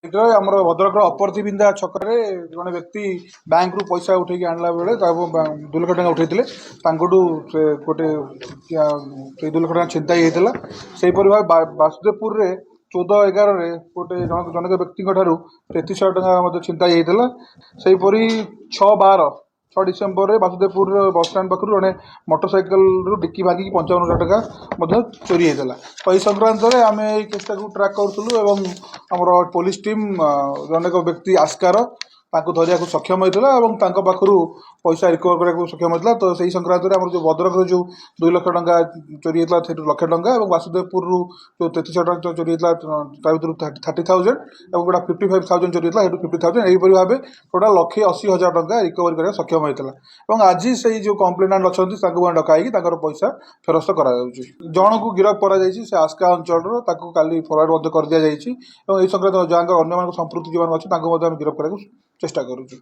ଆମର ଭଦ୍ରକର ଅପର୍ତ୍ତିବିନ୍ଧା ଛକରେ ଜଣେ ବ୍ୟକ୍ତି ବ୍ୟାଙ୍କରୁ ପଇସା ଉଠେଇକି ଆଣିଲା ବେଳେ ତାକୁ 2 ଲକ୍ଷ ଟଙ୍କା ଉଠେଇଥିଲେ। ତାଙ୍କଠୁ ସେ ଗୋଟେ ସେଇ 2 ଲକ୍ଷ ଟଙ୍କା ଛିନତାଇ ହେଇଥିଲା। ସେହିପରି ଭାବେ ବାସୁଦେବପୁରରେ 14/11ରେ ଗୋଟେ ଜଣକ ବ୍ୟକ୍ତିଙ୍କ ଠାରୁ 3300 ଟଙ୍କା ମଧ୍ୟ ଛିନତାଇ ହେଇଥିଲା। ସେହିପରି 6/12, 6 ଡିସେମ୍ବରରେ ବାସୁଦେବପୁର ବସଷ୍ଟାଣ୍ଡ ପାଖରୁ ଜଣେ ମୋଟରସାଇକେଲରୁ ଡିକି ଭାଙ୍ଗିକି 55,000 ଟଙ୍କା ମଧ୍ୟ ଚୋରି ହେଇଥିଲା। ତ ଏହି ସଂକ୍ରାନ୍ତରେ ଆମେ ଏଇ କେସ୍ଟାକୁ ଟ୍ରାକ୍ କରୁଥିଲୁ ଏବଂ ଆମର ପୋଲିସ ଟିମ୍ ଜଣକ ବ୍ୟକ୍ତି ଆସ୍କାର, ତାଙ୍କୁ ଧରିବାକୁ ସକ୍ଷମ ହୋଇଥିଲା ଏବଂ ତାଙ୍କ ପାଖରୁ ପଇସା ରିକଭର କରିବାକୁ ସକ୍ଷମ ହୋଇଥିଲା। ତ ସେଇ ସଂକ୍ରାନ୍ତରେ ଆମର ଯେଉଁ ଭଦ୍ରକର ଯେଉଁ 2 ଲକ୍ଷ ଟଙ୍କା ଚୋରି ହେଇଥିଲା, ସେଇଠୁ ଲକ୍ଷେ ଟଙ୍କା ଏବଂ ବାସୁଦେବପୁରରୁ ଯେଉଁ 3300 ଟଙ୍କା ଚୋରି ହେଇଥିଲା, ତା ଭିତରୁ 30,000 ଏବଂ ଗୋଟେ 55,000 ଚୋରି ହେଇଥିଲା, ସେଇଠୁ 50,000, ଏହିପରି ଭାବେ ଟୋଟାଲ୍ 1,80,000 ଟଙ୍କା ରିକଭରି କରିବାକୁ ସକ୍ଷମ ହୋଇଥିଲା। ଏବଂ ଆଜି ସେଇ ଯେଉଁ କମ୍ପ୍ଲେନାଣ୍ଟ ଅଛନ୍ତି, ତାଙ୍କୁ ମଧ୍ୟ ଡକା ହେଇକି ତାଙ୍କର ପଇସା ଫେରସ୍ତ କରାଯାଉଛି। ଜଣକୁ ଗିରଫ କରାଯାଇଛି, ସେ ଆସ୍କା ଅଞ୍ଚଳର। ତାକୁ କାଲି ଫରୱାର୍ଡ଼ ମଧ୍ୟ କରିଦିଆଯାଇଛି ଏବଂ ଏହି ସଂକ୍ରାନ୍ତ ଯାହାଙ୍କର ଅନ୍ୟମାନଙ୍କ ସମ୍ପୃକ୍ତି ଯେଉଁମାନେ ଅଛି, ତାଙ୍କୁ ମଧ୍ୟ ଆମେ ଗିରଫ କରିବାକୁ ଚେଷ୍ଟା କରୁଛୁ।